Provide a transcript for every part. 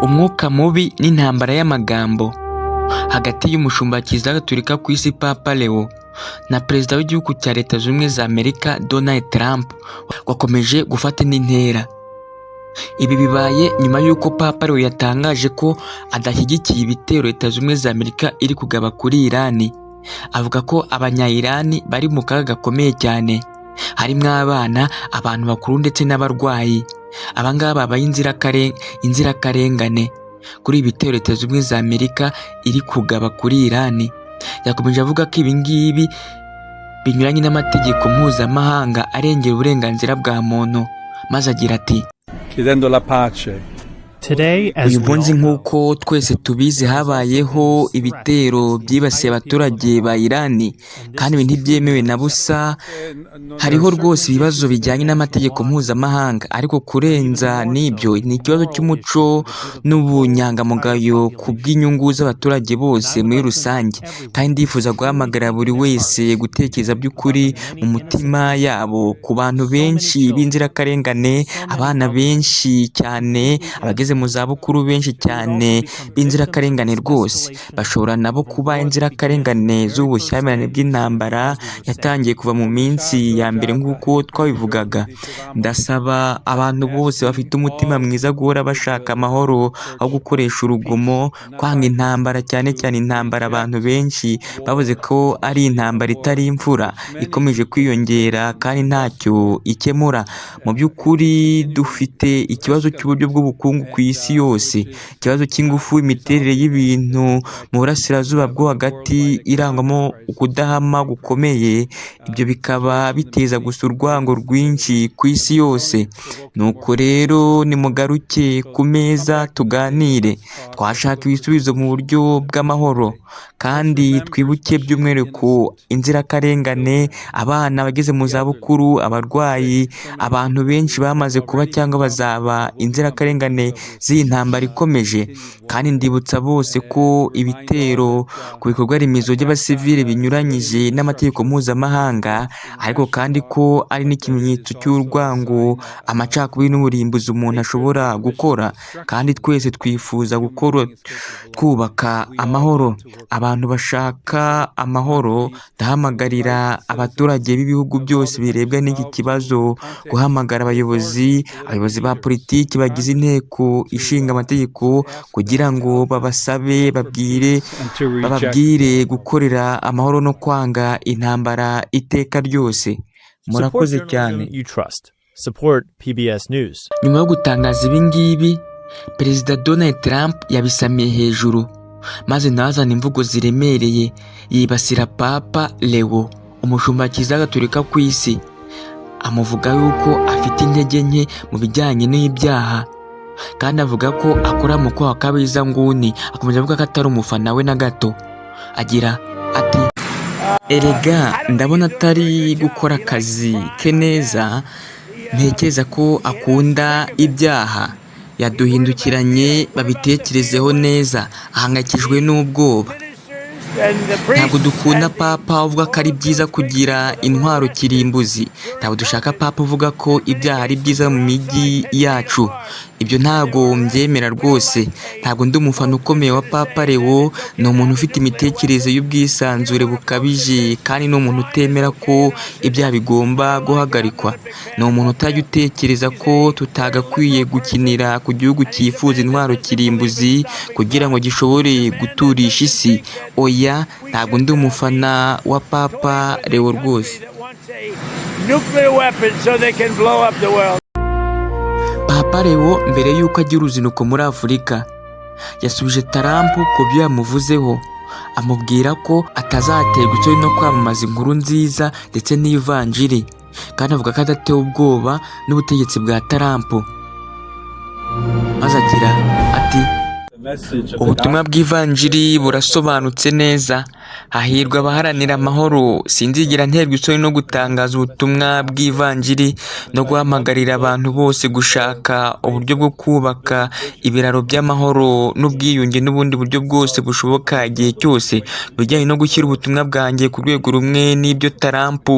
Umwuka mubi n'intambara y'amagambo hagati y'umushumba wa Kiliziya Gatolika ku isi, Papa Leo, na Perezida w'igihugu cya Leta Zunze Ubumwe za Amerika, Donald Trump, wakomeje gufata indi ntera. Ibi bibaye nyuma y'uko Papa Leo yatangaje ko adashyigikiye ibitero Leta Zunze Ubumwe za Amerika iri kugaba kuri Irani, avuga ko Abanya-Irani bari mu kaga gakomeye cyane, harimo abana, abantu bakuru ndetse n'abarwayi. Abangaba babaye inzirakarengane kuri ibi bitero Leta Zunze Ubumwe za Amerika iri kugaba kuri Irani. Yakomeje avuga ko ibi ngibi binyuranye n'amategeko mpuzamahanga arengera uburenganzira bwa muntu, maze agira ati: Chiedendo la pace. "Uyu munsi, nk'uko twese tubizi, habayeho ibitero byibasiye abaturage ba Irani, kandi ibi ntibyemewe na busa. Hariho rwose ibibazo bijyanye n'amategeko mpuzamahanga, ariko kurenza n'ibyo ni ikibazo cy'umuco n'ubunyangamugayo ku bw'inyungu z'abaturage bose muri rusange. Kandi ndifuza guhamagarira buri wese gutekereza by'ukuri mu mutima yabo ku bantu benshi b'inzirakarengane, abana benshi cyane, abageze mu zabukuru benshi cyane b'inzirakarengane. Rwose bashobora nabo kuba inzirakarengane z'ubushyamirane bw'intambara yatangiye kuva mu minsi ya mbere nk'uko twabivugaga. Ndasaba abantu bose bafite umutima mwiza guhora bashaka amahoro aho gukoresha urugomo, kwanga intambara, cyane cyane intambara abantu benshi bavuze ko ari intambara itari imfura, ikomeje kwiyongera kandi ntacyo ikemura. Mu by'ukuri dufite ikibazo cy'uburyo bw'ubukungu ku isi yose, ikibazo cy'ingufu, imiterere y'ibintu mu Burasirazuba bwo Hagati irangwamo ukudahama gukomeye, ibyo bikaba biteza gusa urwango rwinshi ku isi yose. Nuko rero nimugaruke ku meza tuganire, twashaka ibisubizo mu buryo bw'amahoro, kandi twibuke by'umwihariko inzirakarengane, abana, abageze mu zabukuru, abarwayi, abantu benshi bamaze kuba cyangwa bazaba inzirakarengane z'iyi ntambara ikomeje. Kandi ndibutsa bose ko ibitero ku bikorwa remezo by'abasivili binyuranyije n'amategeko mpuzamahanga, ariko kandi ko ari n'ikimenyetso cy'urwango, amacakubiri n'uburimbuzi umuntu ashobora gukora. Kandi twese twifuza gukora twubaka amahoro, abantu bashaka amahoro. Ndahamagarira abaturage b'ibihugu byose birebwa n'iki kibazo guhamagara abayobozi ba politiki bagize Inteko Ishinga Amategeko kugira ngo babasabe, babwire, bababwire gukorera amahoro no kwanga intambara iteka ryose. Murakoze cyane." You trust. Support PBS News. Nyuma yo gutangaza ibi ngibi, Perezida Donald Trump yabisamiye hejuru, maze nawe azana imvugo ziremereye yibasira Papa Leo, umushumba wa Kiliziya Gatolika ku isi, amuvuga yuko afite intege nke mu bijyanye n'ibyaha, kandi avuga ko akora mu kwaha k'abahezanguni. Akomeza avuga ko atari umufana we na gato, agira ati: "Erega ndabona atari gukora akazi ke neza. Ntekereza ko akunda ibyaha. Yaduhindukiranye, babitekerezeho neza, ahangayikishijwe n'ubwoba. Ntabwo dukunda papa uvuga ko ari byiza kugira intwaro kirimbuzi. Ntabwo dushaka papa uvuga ko ibyaha ari byiza mu mijyi yacu. Ibyo ntabwo mbyemera rwose. Ntabwo ndi umufana ukomeye wa Papa Leo. Ni umuntu ufite imitekerereze y'ubwisanzure bukabije, kandi ni umuntu utemera ko ibyaha bigomba guhagarikwa. Ni umuntu utajya utekereza ko tutagakwiye gukinira ku gihugu cyifuza intwaro kirimbuzi kugira ngo gishobore guturisha isi. Oya, ntabwo ndi umufana wa Papa Leo rwose." Nuclear weapons so they can blow up the world. Papa Leo, mbere y'uko agira uruzinduko muri Afurika, yasubije Trump ku byo yamuvuzeho, amubwira ko atazaterwa isoni no kwamamaza inkuru nziza ndetse n'ivanjiri, kandi avuga ko adatewe ubwoba n'ubutegetsi bwa Trump, maze agira ati: "Ubutumwa bw'ivanjiri burasobanutse neza. Hahirwa abaharanira amahoro. Sinzigera nterwa isoni no gutangaza ubutumwa bw'ivanjiri no guhamagarira abantu bose gushaka uburyo bwo kubaka ibiraro by'amahoro n'ubwiyunge n'ubundi buryo bwose bushoboka igihe cyose. Ku bijyanye no gushyira ubutumwa bwanjye ku rwego rumwe n'ibyo Trump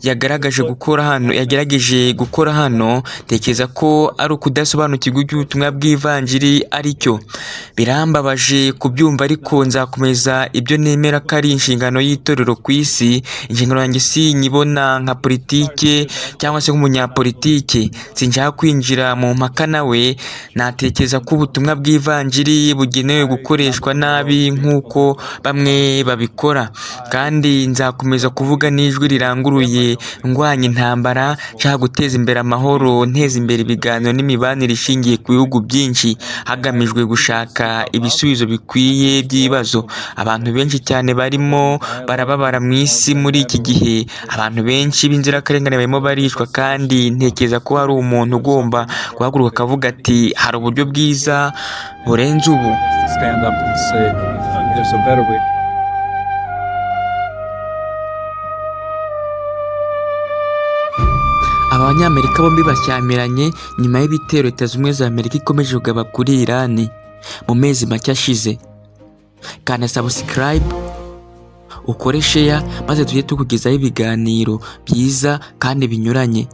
yagaragaje gukora hano yagerageje gukora hano, ntekereza ko ari ukudasobanukirwa icyo ubutumwa bw'ivanjiri ari cyo. Birambabaje kubyumva, ariko nzakomeza ibyo nemera ko ari inshingano y'itorero ku isi. Inshingano yanjye sinyibona nka politike cyangwa se nk'umunyapolitike. Sinshaka kwinjira mu mpaka nawe. Natekereza ko ubutumwa bw'ivanjiri bugenewe gukoreshwa nabi nk'uko bamwe babikora, kandi nzakomeza kuvuga n'ijwi riranguruye ndwanya intambara, nshaka guteza imbere amahoro, nteza imbere ibiganiro n'imibanire ishingiye ku bihugu byinshi, hagamijwe gushaka ibisubizo bikwiye by'ibibazo. Abantu benshi cyane barimo barababara mu isi muri iki gihe, abantu benshi b'inzirakarengane barimo baricwa, kandi ntekereza ko hari umuntu ugomba guhaguruka akavuga ati hari uburyo bwiza burenze ubu. Stand up and say, there's a better way. Aba banyamerika bombi bashyamiranye nyuma y'ibitero Leta Zunze Ubumwe za Amerika ikomeje kugaba kuri Irani mu mezi make ashize. Kanda subscribe, ukore share, maze tujye tukugezaho ibiganiro byiza kandi binyuranye.